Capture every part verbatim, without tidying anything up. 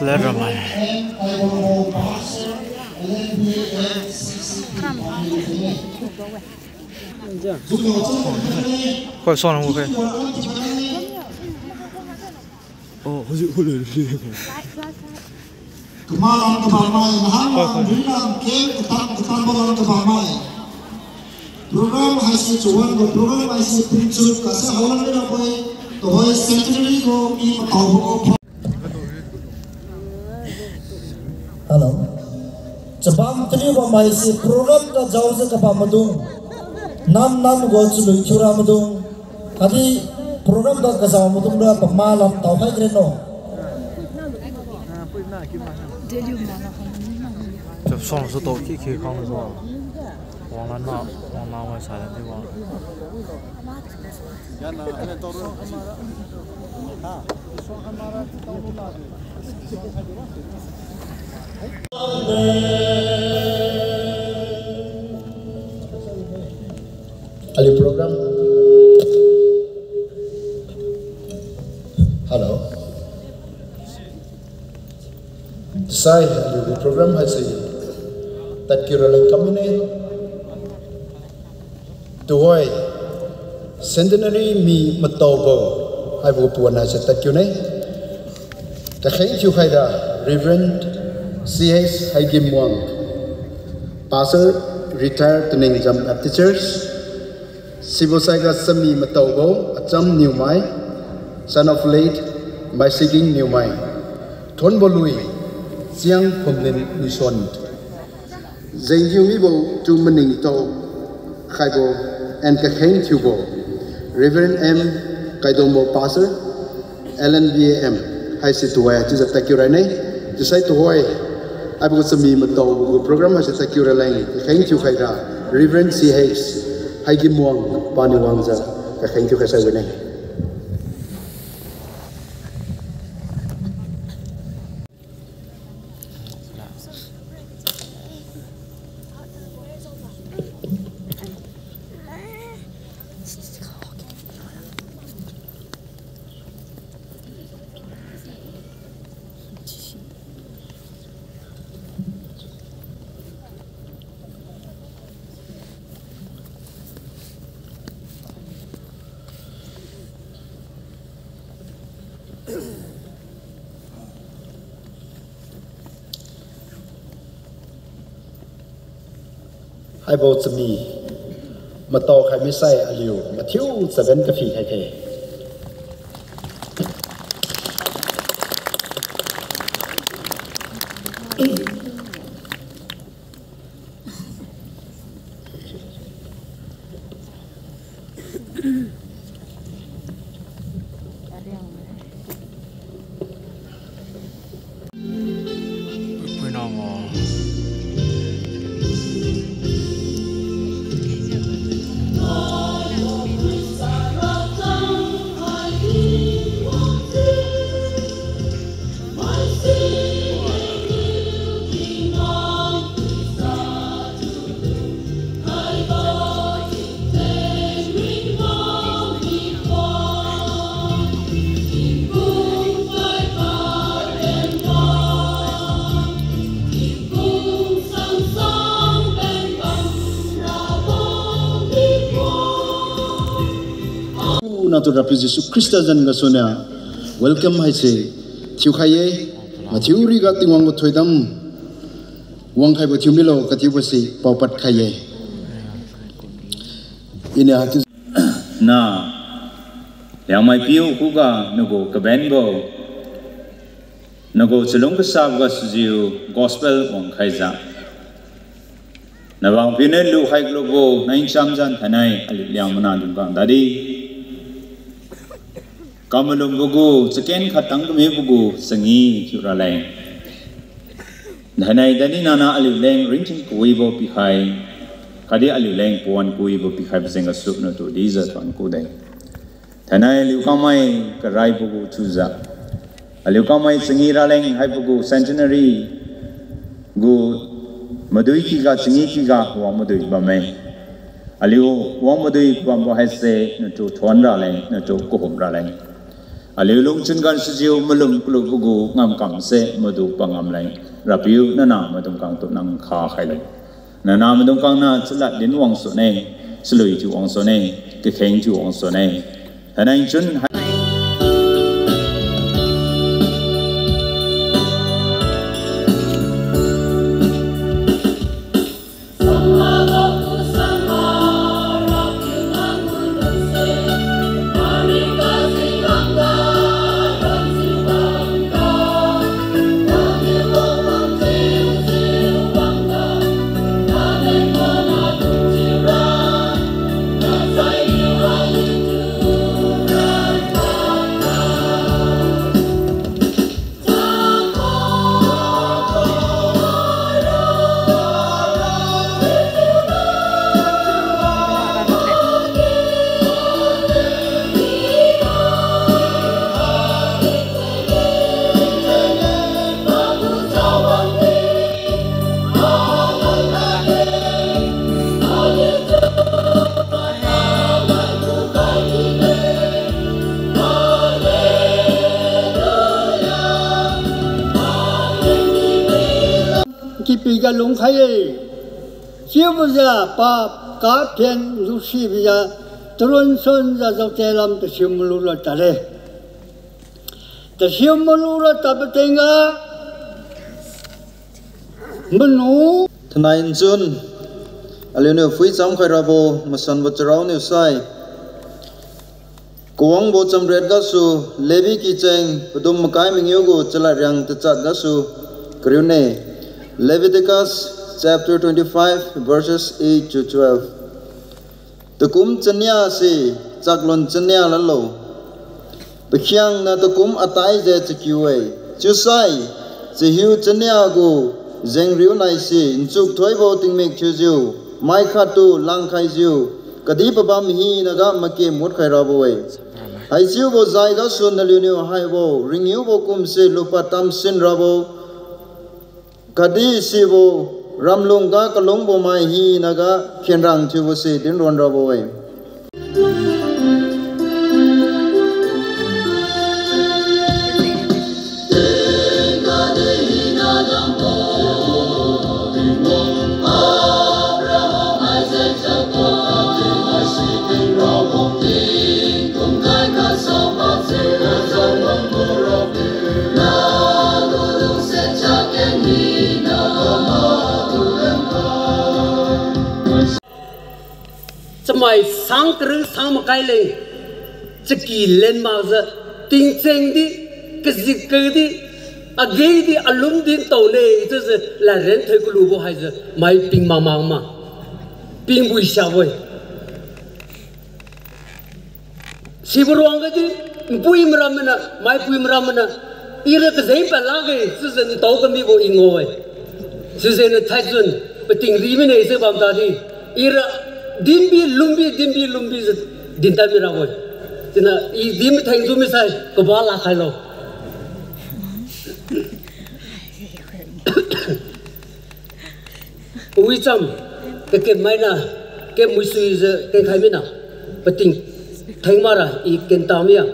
Ladramai. Koi son mo khe. Oh, hujik hulu. Kamalam kabamai, nahan lam, rinlam, keng katam, katam balam kabamai. Program haise chawan gu, program haise pungchun kasa hawan rinlam poi, tuhoi centenary gu mi mataobo gu. Hello. Chabam taliu bamai se program ga jaojiu kabam maidung. Nam nam gu chalui thiura maidung. Khatdi program ga kazao maidung ra pamalam taokhai kren no. Chap song su to ki ki khang su. Wang lan na, wang na mai sa lan di wang. Aliu program. Hello. Sai, aliu program haise tadkiu raleng kamine. Tuhoi, centenary mi mataobo, haibo puan haise tadkiu ne. Kakheng thiukhaira, Reverend C H Haigimwang, Pastor, Retired, Teningjam Baptist Church, sibo saiga chami mataobo, Acham Niumai, son of late Maisiging Niumai, thonbo lui, Chiang Phumlin Luison. Jengkiu mibo tu maningtao khaibo and kakheng thiubo Reverend M Kaidombo Pastor, L N B A M, haise tuwai chiujiu tadkiu rai ne. Chiusai tuhoi, haibo gu chami mataobo gu program haise tadkiu raleng kakheng thiukhaira Reverend C H Haigimwang paniu wangjiu kakheng thiukhai sai wi ne. Haibo chami mataokhai misai aliu mathiu chaben kaphikhaikhe. Natu Rapiu Jesu Khrista zan gasuniu welcome haise thiukhai ye, mathiu riga Tingwang gu thoidam wangkhaibo thiumilo katiubo si paopad khai ye. Iniu hatu na Liangmai piu khuga nagu kabenbo, nagu chalung kasabo ga sujiu gospel wangkhaijiu, nabang piuniu lukhai kulubo nai nchamjiu thainai aliu Liangmai na dungkang dadi kamalumbo gu chaken khat tang kamibo gu changi thiuraleng, thainai dani nana aliuleng ringting kawibo pikhai, khatdi aliuleng pawan kawibo pikhaibo jeng gasu natu dijiu thuon kude. Thainai aliu kangmai karaibo gu thiujiu, aliu kangmai changi raleng haibo gu centenary gu madui kyga changi kyga wang madui bamme. Aliu wang madui bambo haise natu thuon raleng, natu kahum raleng. Aliu lungchun gan sujiu malum kalubo gu ngamkamse madu pangam leng, Rapiu nana maidung khangtu nang kha khailo. Nana maidung khangna chalad din wangsune, chalui thiu wangsune, kakheng thiu wangsune. Thainai chun hai Kipi ga lungkhai-e. Chiubojiu pa kaphen lusibojiu, tarun sunjiu jaote lam tasiu malura tadle. Tasiu malura tadbo tingga, manu. Thainai nchun, aliuniu phuicham khairabo masanbo charao niu sai. Kawangbo chamriat gasu, Levi kicheng, padum makai mangiu gu chalad riang tachat gasu, kariune. Leviticus chapter twenty-five, verses eight to twelve. Takum chania se, chaklun chania lalo. Pakhiangna takum atai je chakiu-e. Chiusai, chahiu chania gu jengriu naise, nchuk thoibo tingmik thiujiu, mai khattu langkhaijiu, kadih pabam hinaga make mutkhai rabo-e. Haichiubo jai gasu naliuniu haibo, ringiubo kumse lupad tamsin rabo, khatdi sibo ramlung ga kalungbo mai hinaga khenrang thiubose dinron rabo-e. Chamai sang karing sang makai leng, chaki len makjiu, tingcheng di, kajik kadi, age di, alum di ntaone, chiujiu ladren thoi kalubo haijiu, mai ping mamang ma. Ping bui siabo-e. Sibo ruang gadi, npui maram mana, maipui maram mana, ira kajeng pad lakge, chiujiu ntao kamibo i ngao-e. Chiujiu na thaichun, pating ri mine chiu bam tadi, ira dinbi lumbi, dinbi lumbi jiu, dintad mirabo-e. Chiuna i din matheng ju misai, kaba lakhailo. Pawicham, kaken maina, ken muisuijiu kenkhai mina, pating theng makra i ken tamiya.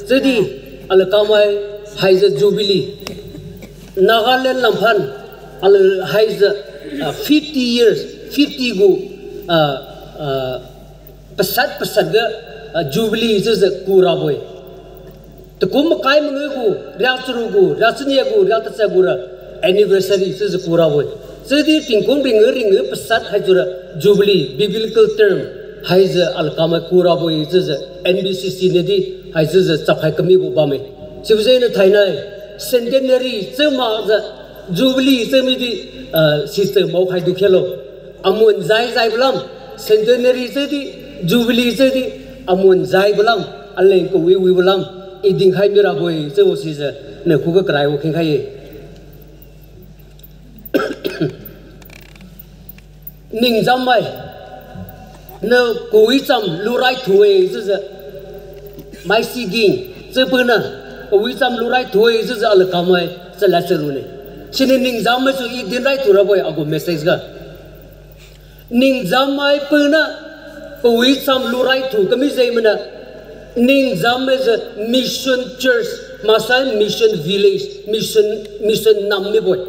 Chiudi, aliu kamai haijiu Jubilee, Nagaland lamphan, aliu haijiu, ah, fifty years, fifty gu, ah, ah, pasat pasat ga, ah, Jubilee chiujiu kurabo-e. Takum makai mangiu gu, riak charu gu, riak chania gu, riak tachat gura anniversary chiujiu kurabo-e. Chiudi tingkum ringiu ringiu pasat haichiura Jubilee, biblical term, haijiu aliu kamai kurabo-e chiujiu N B C C niudi haichiujiu chapkhai kamibo bamme. Sibojengniu thainai centenary chiu makjiu Jubilee chiu midi, ah, sichiu maokhai du khelo. Amun jai jaibo lam, centenary chiudi, Jubilee chiudi, amun jaibo lam, aleng kawi wibo lam, i dinkhai mirabo-e chiubo sijiu, nakhuga karaibo khengkhai-e. Ningjammai, na kawicham lurai thu-e chiujiu, maisi ging, chiubo na, kawicham lurai thu-e chiujiu aliu kamai chalad chalune. Siniu ningjammai su i dinrai thu rabo-e agu message ga. Ningjammai puna, kawicham lurai thu kami jeng mana, Ning jam maijiu mission church, maksai mission village, mission, mission nam mibo-e.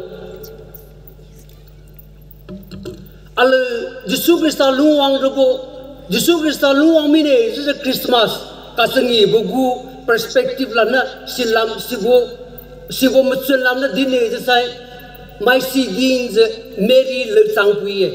Aliu Jesu Khrista lungwang rabo, Jesu Khrista lungwang mine chiujiu Christmas kachangibo gu perspective lamniu silam sibo, sibo machun lamniu dinne chiusai, maisi dinjiu Mary lechang pui-e.